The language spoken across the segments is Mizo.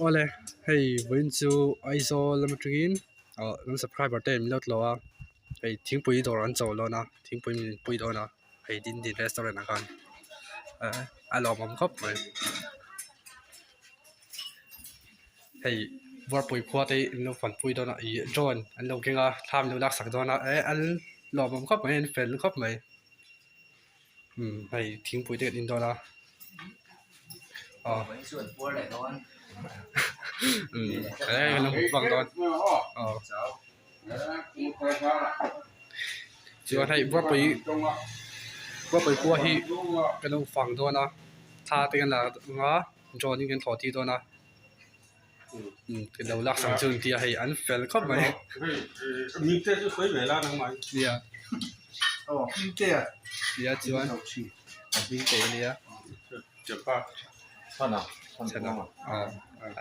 Awle hei vawiin chu Aizawl lam atangin ah kan subscriber te min lo tlawh a hei thingpui dawr an chawl dawn a thingpui min pui dawn a hei dindin restaurant ah khan eh a lawmawm khawp mai hei Buarpui khua te hi an lo fanpui dawn a ih drone an lo keng a thla an lo laksak dawn a eh an lawmawm khawp mai an fel khawp mai. Umm hei thingpui te kan in dawn a aw umm he kan lo mukbang dawn aw chuan hei buarpui buarpui khua hi kan lo fang dawn a thla te kan la ang a drone in kan thlawh tir dawn a umm kan lo lak sak chu an tia hei an fel khawp mai nia nia chuan hmingte ania chhana aw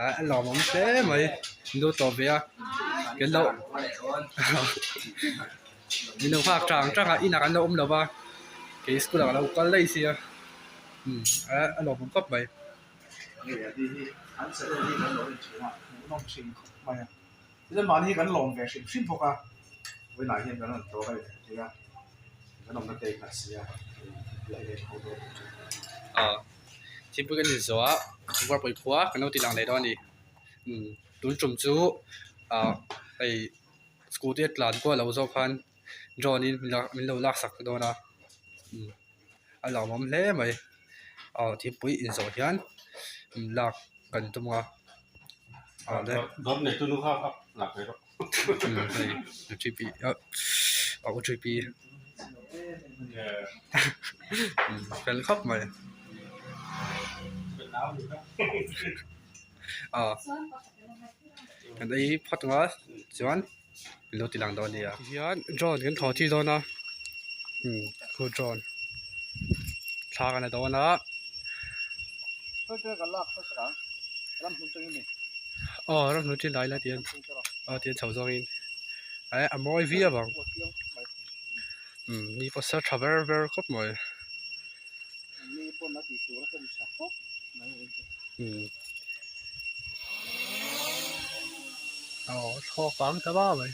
a lawmawm hle mai an lo tawp ve a kan lo min lo nghak tang tang a inah kan lo awm lo va kei school ah ka lo kal daih sia umm a lawmawm khawp mai. An channel hi kan lo en thin a, hmuhnawm thin khawp mai a. Tichuan mahni hi kan lawm ve hrim hrim bawk a, vawiinah hian kan rawn tlawh a ni thei a, kan awmna te kha si a, leh leh tho dawn tih chu. Aw, thingpui kan inzawh a, Buarpui khua kan lo ti lang leh dawn a ni. Umm tun tum chu ah hei scooty a tlan kual lo zawk khan drone in min lo laksak dawn a, umm. A lawmawm hle mai aw thingpui inzawh hian lak kan tum a aw le hei OTP ah OTP fel khawp mai aw kan ei phawt ang a chuan. Min lo ti lang dawn nia. Tihian drone kan thaw tir dawn a umm khu drone thla kan la dawn a. Aw ramhnuai ṭin lai la tihian aw tihian chho zawngin eh a mawi viau ang umm ni pawh sa tha ber ber khawp mai umm. Aw thlawk ang ta va mai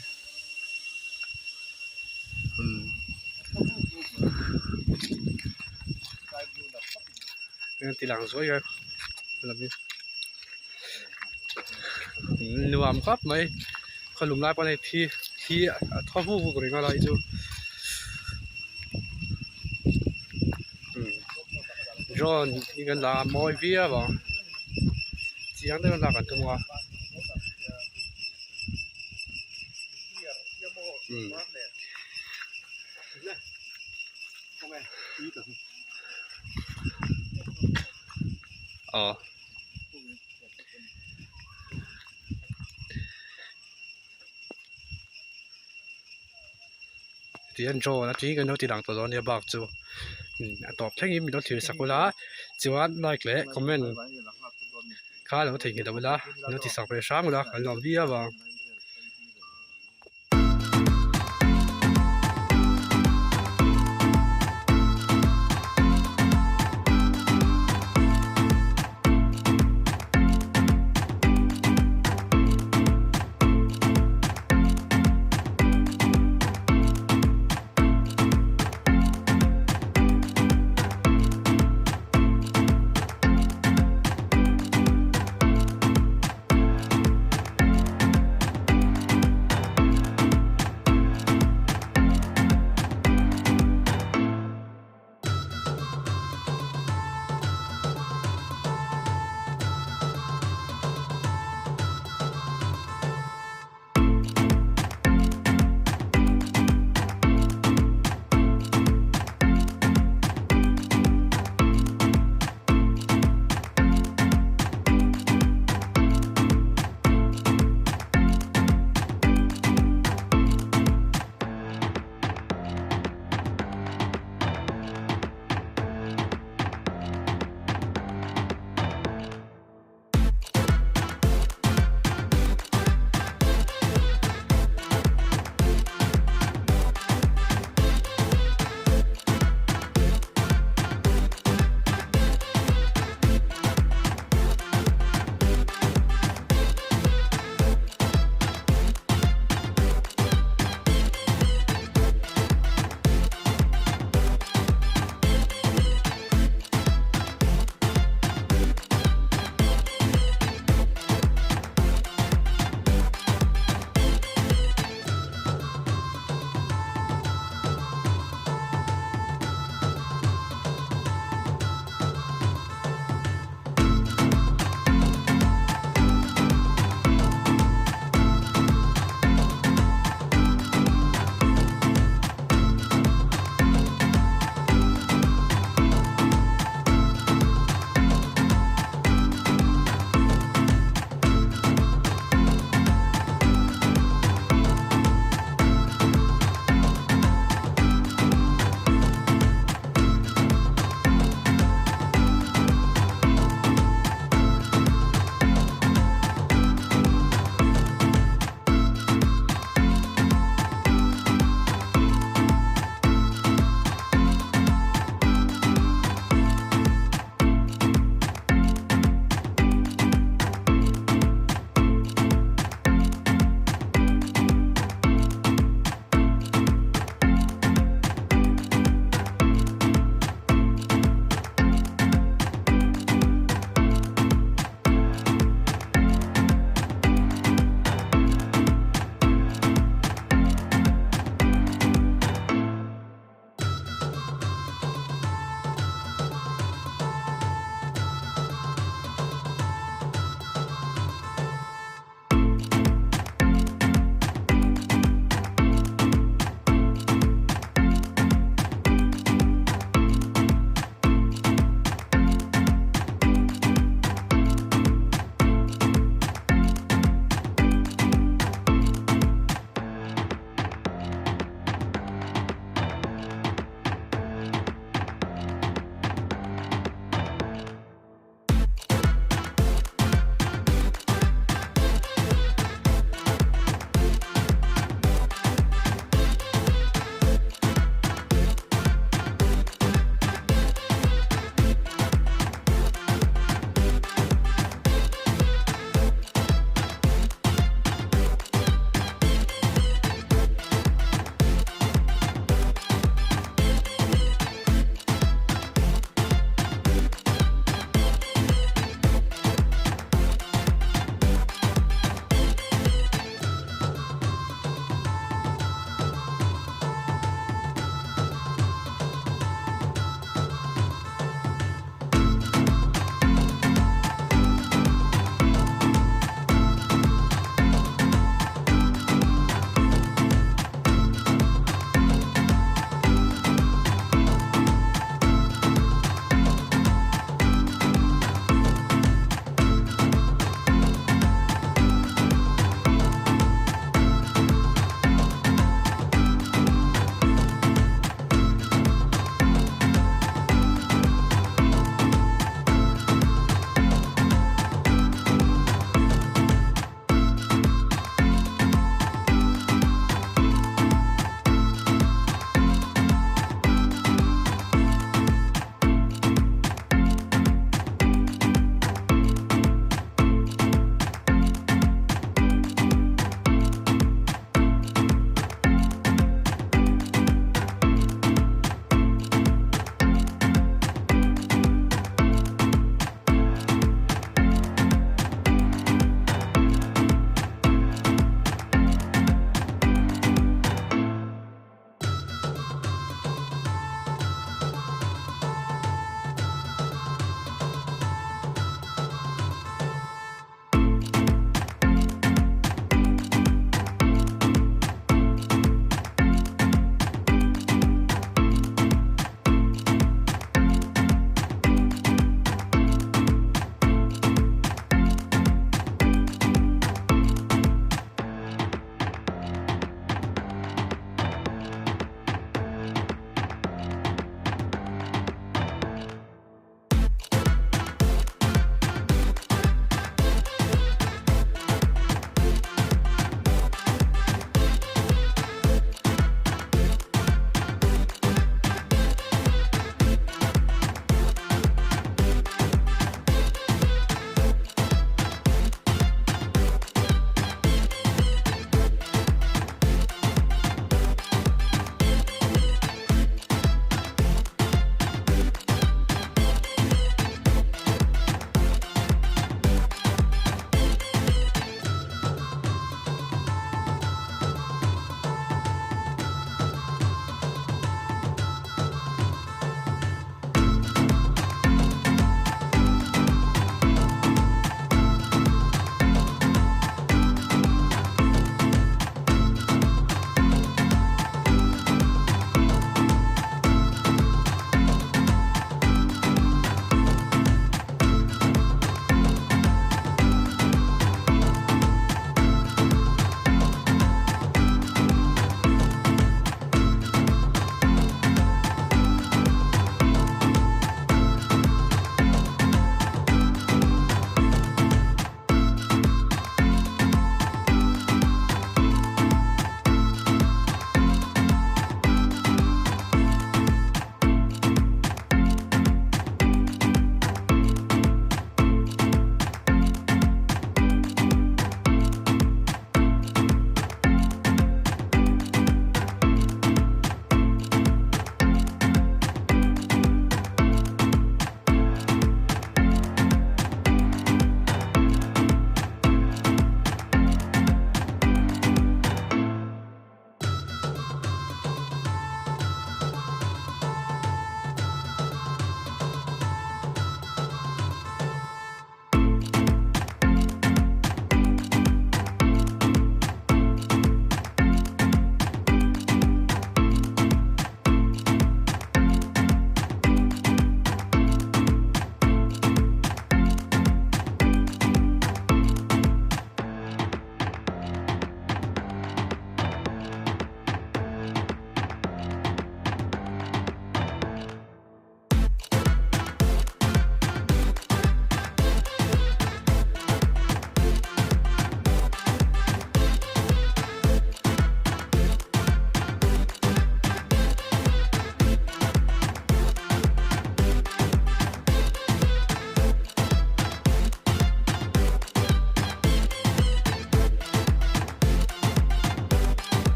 umm eng ti lang zuai a nuam khawp mai khawlum lai pawh a ni thi thi a thaw vuk vuk reng a lai chu umm drone hi kan la a mawi viau ang chiang deuh a lak an tum a umm aw. Tihian drone atangin kan lo ti lang tawh dawn nia bak chu a tawp thlengin min lo thlir sak ula chuan like leh comment kha lo theihnghilh lo ula min lo ti sak ve hram ula kan lawm viau ang.